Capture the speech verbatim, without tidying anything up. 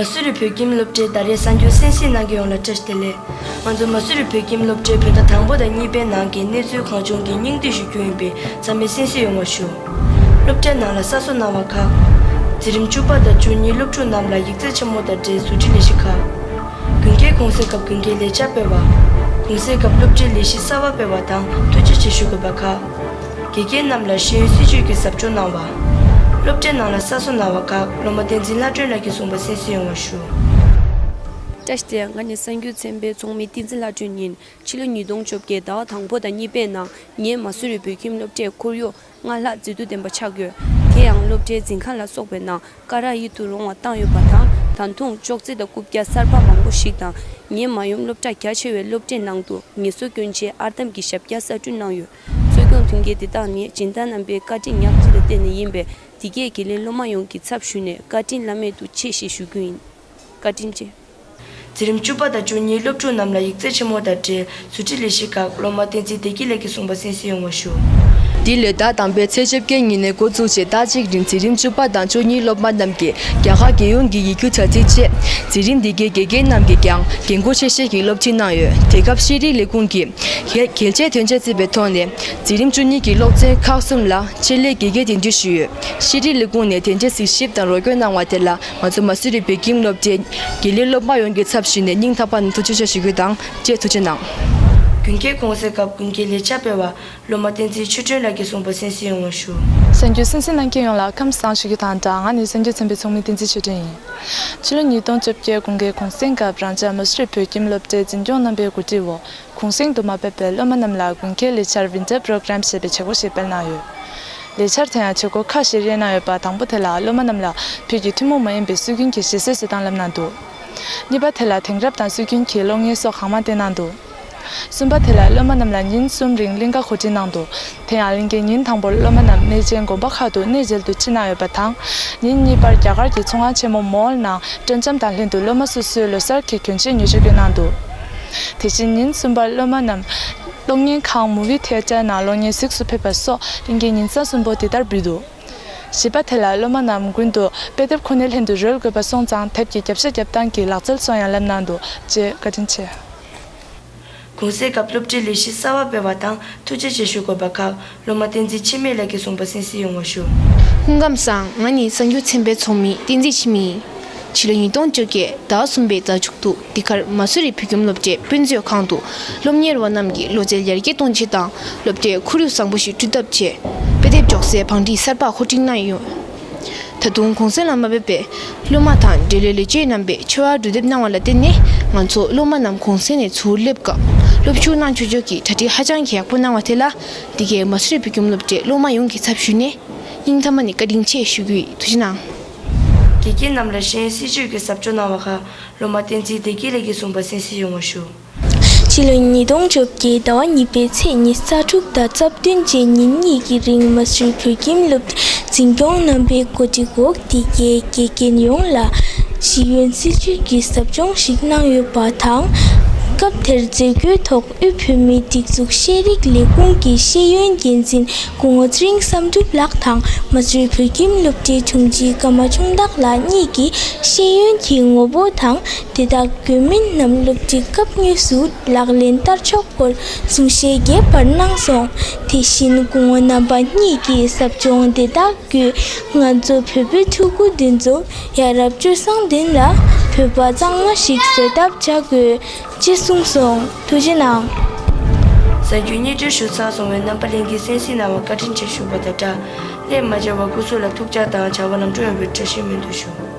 མ་སུ་རི་བོད་ཁྱིམ་སློབ་གྲྭའི་ཟླ་རེའི་གསར་འགྱུར་གསན་གཟིགས་གནང་མཁན་ཡོངས་ལ་བཀྲ་ཤིས་བདེ་ལེགས། ང་ཚོ་མ་སུ་རི་བོད་ཁྱིམ་སློབ་གྲྭའི་བོད་ཟླ་དང་པོ་དང་གཉིས་པའི་ནང་གི་གནས་ཚུལ་གང་བྱུང་གི་སྙིང་བསྡུས་ཤིག་བསྐྱོན་ཡིན་པས་ཚང་མས་གསན་གཟིགས་ཡོང་བར་ཞུ། སློབ་གྲྭའི་ནང་ལ་གསར་བཟོ་གནང་བ་ཁག་འཛིན་རིམ་བཅུ་པ་དང་བཅུ་གཉིས་སློབ་ཕྲུག་རྣམས་ལ་ཡིག་ཚད་ཆེན་མོ་དང་འབྲེལ་ཟུར་ཁྲིད་ལས་གཞི་ཁག་དགུན་ཁའི་གུང་སེང་སྐབས་དགུན་ཁའི་ལས་འཆར་སྤེལ་བ། གུང་སེང་སྐབས་སློབ་གྲྭའི་ལས་གཞི་གསར་པ་སྤེལ་བ་དང་ཐུགས་རྗེ་ཆེ་ཞུ་དགོས་པ་ཁག་དགེ་རྒན་རྣམས་ལ་ཤེས་ཡོན་སྲིད་བྱུས་ཀྱི་ཟབ་སྦྱོང་གནང་བ། སློབ་གྲྭའི་ནང་ལ་གསར་བཟོ་གནང་བ་ཁག་སློབ་མ་བསྟན་འཛིན་ལྷ་སྒྲོན་ལགས་ཀྱིས་གསུངས་པ་གསན་གཟིགས་ཡོང་བ་ཞུ། བཀྲ་ཤིས་བདེ་ལེགས། ང་ནི་གསར་འགྱུར་ཚན་པའི་ཚོགས་མི་བསྟན་འཛིན་ལྷ་སྒྲོན་ཡིན། ཕྱི་ལོ་ཉིས་སྟོང་བཅོ་བརྒྱད་ཟླ་བ་དང་པོ་དང་གཉིས་པའི་ནང་ངས་མ་སུ་རི་བོད་ཁྱིམ་སློབ་གྲྭའི་ཁོར་ཡུག་སྔར་ལྷག་མཛེས་སྡུག་ལྡན་པ་ཆགས་ཡོད། དེ་ཡང་སློབ་གྲྭའི་འཛིན་ཁང་ལ་སོགས་པའི་ནང་ཀ་རག་ཡིད་དུ་འོང་བ་བཏང་ཡོད་པ་དང་། ད་དུང་ཅོག་ཙེ་དང་རྐུབ་བཀྱག་གསར་པ་མང་པོ་ཞིག་དང་། ངའི་མ་ཡུམ་སློབ་གྲྭ་རྒྱ་ཆེ་བའི་སློབ་གྲྭའི་ནང་དུ་ངལ་གསོ་སྐྱོན་ཆེད་ཨར་འདམ་གྱི་ཞབས་བཀྱག་གསར་སྐྲུན་གནང་ཡོད། འཚོ་སྐྱོང་མཐུན་རྐྱེན་དེ་དག་ནི་སྦྱིན་བདག་རྣམ་པའི་བཀའ་དྲིན་ཉག་གཅིག་ལ་བརྟེན་ནས་ཡིན་པས། འདི་གས་དགེ་ལས་སློབ་མ་ཡོངས་ཀྱི་ཚབ་ཞུས་ནས་བཀའ་དྲིན་བླ་མེད་དུ་ཆེ་ཞེས་ཞུ་རྒྱུ་ཡིན། བཀའ་དྲིན་ཆེ། འཛིན་རིམ་བཅུ་པ་དང་བཅུ་གཉིས་སློབ་ཕྲུག་རྣམས་ལ་ཡིག་ཚད་ཆེན་མོ་དང་འབྲེལ་ཟུར་ཁྲིད་ལས་གཞི་ཁག་སློབ་མ་བསྟན་འཛིན་བདེ་སྐྱིད་ལགས་ཀྱིས་གསུངས་པ་གསན་གཟིགས་ཡོང་བ་ཞུ། འདི་ལོའི་ཟླ་དང་པོའི་ཚེས་བཅོ་བརྒྱད་ཉིན་ནས་འགོ་བཙུགས་རྗེས་ཟླ་གཅིག་རིང་འཛིན་རིམ་བཅུ་པ་དང་བཅུ་གཉིས་སློབ་མ་རྣམས་ཀྱིས་རྒྱ་གར་རྒྱལ་ཡོངས་ཀྱི་ཡིག་རྒྱུགས་དྲ་ཚིགས་བཅས། འཛིན་རིམ་འདི་གའི་དགེ་རྒན་རྣམས་ཀྱིས་ཀྱང་འགན་འཁུར་ཆེ་བཞེས་ཀྱིས་སློབ་ཁྲིད་གནང་ཡོད། དེ་སྐབས་ཤེས་རིག་ལས་ཁུངས་ཀྱིས་གལ་གལ་ཆེའི་དོན་ཆེན་བརྩིས་པའི་ཐོག་ནས་འཛིན་རིམ་བཅུ་གཉིས་ཀྱི་སློབ་ཚན་ཁག་གསུམ་ལ་ཆེད་ལས་དགེ་རྒན་གདན་འདྲེན་ཞུས་ཡོད། ཤེས་རིག་ལས་ཁུངས་ནས་དེ་འདྲའི་གཟིགས་ཞིབ་དང་རོགས་སྐྱོར་གནང་བ་དེ་ལ་ང་ཚོ་མ་སུ་རི་བོད་ཁྱིམ་སློབ་གྲྭའི་དགེ་ལས་སློབ་མ་ཡོངས་ཀྱི་ཚབ་ཞུས་ནས་སྙིང་ཐག་པ་ནས་ཐུགས་རྗེ་ཆེ་ཞུ་རྒྱུ་དང་བཅས་ཐུགས་རྗེ་གནང་། དགུན་ཁའི་གུང་སེང་སྐབས་དགུན་ཁའི་ལས་འཆར་སྤེལ་བ་སློབ་མ་བསྟན་འཛིན་ཆོས་སྒྲོན་ལགས་ཀྱིས་གསུངས་པ་གསན་གཟིགས་ཡོང་བ་ཞུ། གསར་འགྱུར་གསན་གཟིགས་གནང་མཁན་ཡོངས་ལ་ཁམས་བཟང་ཞུ་རྒྱུ་དང་སྦྲགས། ང་ནི་གསར་འགྱུར་ཚན་པའི་ཚོགས་མི་བསྟན་འཛིན་ཆོས་སྒྲོན་ཡིན། ཕྱི་ལོ་ཉིས་སྟོང་བཅོ་བརྒྱད་དགུན་ཁའི་གུང་སེང་སྐབས་རང་ཅག་མ་སུ་རི་བོད་ཁྱིམ་སློབ་གྲྭའི་འཛིན་སྐྱོང་རྣམ་པའི་གོ་སྒྲིག་འོག་གུང་སེང་དུ་མ་ཕེབས་པའི་སློབ་མ་རྣམས་ལ་དགུན་ཁའི་ལས་འཆར་Winter Program ཞེས་པའི་བྱེད་སྒོ་ཞིག་སྤེལ་གནང་ཡོད། ལས་འཆར་དེ་ཡང་བྱེད་སྒོ་ཁག་བཞིར་དབྱེ་གནང་ཡོད་པ། དང་པོ་དེ་ལ་སློབ་མ་རྣམས་ལ་བོད་ཀྱི་ཐུན་མོང་མ་ཡིན་པའི་སྲོལ་རྒྱུན་གྱི་གཞས་གསོལ་ཞིག་བཏང་ལབ་གནང་འདུག་གཉིས་པ་དེ་ལ་དེང་རབས་དང་སྲོལ་རྒྱུན་གྱི་གློག་བརྙན་སོགས་གང་མང་བསྟན་གནང་འདུག་གསུམ་པ་དེ་ལ་སློབ་མ་རྣམས་ལ་ཉིན་གསུམ་རིང་གླིང་ག་གོ་སྒྲིག་གནང་འདུག་དེ་ཡང་གླིང་གའི་ཉིན་དང་པོར་སློབ་མ་རྣམས་གནས་ཆེན་དགོན་པ་ཁག་ཏུ་གནས་མཇལ་དུ་ཁྲིད་གནང་ཡོད་པ་དང་། ཉིན་གཉིས་པར་རྒྱ་གར་གྱི་ཚོང་ཁང་ཆེན་མོ་མོལ་ནང་སྤྲོ་འཆམ་དང་ལྷན་དུ་སློབ་མ་སོ་སོའི་ལོ་གསར་གྱི་གྱོན་ཆས་ཉོ་ཆ་བསྐྱོན་གནང་འདུག་དེ་བཞིན་ཉིན་གསུམ་པར་སློབ་མ་རྣམས་གློག་བརྙན་ཁང་མུ་བི་ཐི་ཡེ་ཊར་ནང་གློག་བརྙན་གཟིགས་སུ་ཕེབས་པ་སོགས་གླིང་གའི་ཉིན་གསར་གསུམ་པོ་འདི་ལྟར་འབུལ་འདུག་བཞི་པ་དེ་ལ་སློབ་མ་རྣམས་དགུན་དུ་དཔེ་དེབ་ཁོ་ནའི་ལྷན་དུ་རོལ་དགོས་པ་སོང་ཙང་དེབ་ཀྱི་རྒྱབ་ཤ་རྒྱབ་སྟངས་ཀྱི་ལག་རྩལ་སོགས་ཡང་བསླབ་གནང་འདུག་ཅེས་བཀའ་དྲིན་ཆེ། གུང་སེང་སྐབས་སློབ་གྲྭའི་ལས་གཞི་གསར་བ་སྤེལ་བ་དང་ཐུགས་རྗེ་ཆེ་ཞུ་དགོས་པ་ཁག་སློབ་མ་བསྟན་འཛིན་འཆི་མེད་ལགས་ཀྱིས་གསུངས་པ་གསན་གཟིགས་ཡོང་བ་ཞུ། སྐུ་ཁམས་བཟང་། ང་ནི་གསར་འགྱུར་ཚན་པའི་ཚོགས་མི་བསྟན་འཛིན་འཆི་མེད་ཡིན། ཕྱི་ལོ་ཉིས་སྟོང་བཅོ་བརྒྱད་ཟླ་བ་གསུམ་པའི་ཟླ་མཇུག་ཏུ་འདི་གར་མ་སུ་རི་བོད་ཁྱིམ་སློབ་གྲྭའི་དཔེ་མཛོད་ཁང་དུ་སློབ་གཉེར་བ་རྣམས་ཀྱི་བློ་རྩལ་ཡར་རྒྱས་གཏོང་ཆེད་དང་སློབ་གྲྭའི་ཁོར་ཡུག་བཟང་པོ་ཞིག་བསྐྲུན་ཐབས་ཆེད་དཔེ་དེབ་འཇོག་སའི་བང་སྒྲིག་གསར་པ་གོ་སྒྲིག་གནང་ཡོད། ད་དུང་གུང་སེང་ལ་མ་ཕེབས་པའི་སློབ་མ་དང་འབྲེལ་ཡོད་ལས་བྱེད་རྣམ་པས་ཆེ་བ་གྲོས་འདེབས་གནང་བ་ལ་བརྟེན་ནས་ང་ཚོ་སློབ་མ་རྣམས་གུང་སེང་ནས་ཚུར་སླེབས་སྐབས་སློབ་ཞུགས་གནང་ཆོག་ཆོག་གི་གྲ་སྒྲིག་ཧ་ཅང་གི་ཡག་པོ་གནང་བ་དེ་ལ་འདི་གའི་མ་སུ་རི་བོད་ཁྱིམ་སློབ་གྲྭའི་སློབ་མ་ཡོངས་ཀྱི་ཚབ་ཞུས་ནས་སྙིང་ཐག་པ་ནས་བཀའ་དྲིན་ཆེ་ཞུ་རྒྱུ་ཡིན། ཐུགས་རྗེ་གནང་། དགེ་རྒན་རྣམས་ལ་ཤེས་ཡོན་སྲིད་བྱུས་ཀྱི་ཟབ་སྦྱོང་གནང་བ་ཁག་སློབ་མ་བསྟན་འཛིན་བདེ་སྐྱིད་ལགས་ཀྱིས་གསུངས་པ་གསན་གཟིགས་ཡོང་བ་ཞུ། ཕྱི་ལོ་ཉིས་སྟོང་བཅོ་བརྒྱད་ཟླ་བ་གཉིས་པའི་ཚེས་ཉི་ཤུ་རྩ་དྲུག་དང་རྩ་བདུན་བཅས་ཉིན་གཉིས་ཀྱི་རིང་མ་སུ་རི་བོད་ཁྱིམ་སློབ་གྲྭའི་འཛིན་སྐྱོང་རྣམ་པའི་གོ་སྒྲིག་འོག་འདི་གའི་དགེ་རྒན་ཡོངས་ལ་ཤེས་ཡོན་སྲིད་བྱུས་ཀྱི་ཟབ་སྦྱོང་ཞིག་གནང་ཡོད་པ་དང་། སྐབས་དེར་མཛད་སྒོའི་ཐོག་དབུས་བོད་མིའི་སྒྲིག་འཛུགས་ཤེས་རིག་ལས་ཁུངས་ཀྱི་ཤེས་ཡོན་འགན་འཛིན་སྐུ་ངོ་ཚེ་རིང་བསམ་གྲུབ་ལགས་དང་མ་སུ་རི་བོད་ཁྱིམ་སློབ་གྲྭའི་དྲུང་ཆེ་ཀརྨ་ཆུང་བདག་ལགས་གཉིས་ཀྱིས་ཤེས་ཡོན་གྱི་ངོ་བོ་དང་། དེ་དག་དགོས་མིན་རྣམས་སློབ་ཁྲིད་སྐབས་དངོས་སུ་ལག་ལེན་བསྟར་ཕྱོགས་སྐོར་གསུང་བཤད་རྒྱས་པར་གནང་སོང་། དེ་བཞིན་སྐུ་ངོ་རྣམ་པ་གཉིས་ཀྱིས་ཟབ་སྦྱོང་དེ་དག་བརྒྱུད་ང་ཚོ་བོད་པའི་ཕྲུ་གུ་འདི་ཚོ་ཡ་རབས་སྤྱོད་བཟང་ལྡན་ལ་བོད་པ་གཙང་མ་ཞིག་བཟོ་ཐབས་བྱ་དགོས་ཅེས་གསུངས་སོང་། ཐུགས་རྗེ་གནང་། གསར་འགྱུར་སྙན་སྒྲོན་ཞུ་ཚར་སོང་བས་རྣམ་པ་ལྷན་རྒྱས་གསན་གཟིགས་གནང་བར་བཀའ་དྲིན་ཆེ་ཞུ་བ་དང་སྦྲགས། སླད་མ་མཇལ་བར་སྐུ་གཟུགས་ལ་ཐུགས་ཅག་དང་བྱ་བ་ལམ་འགྲོ་ཡོང་བའི་བཀྲ་ཤིས་སྨོན་འདུན་ཞུ།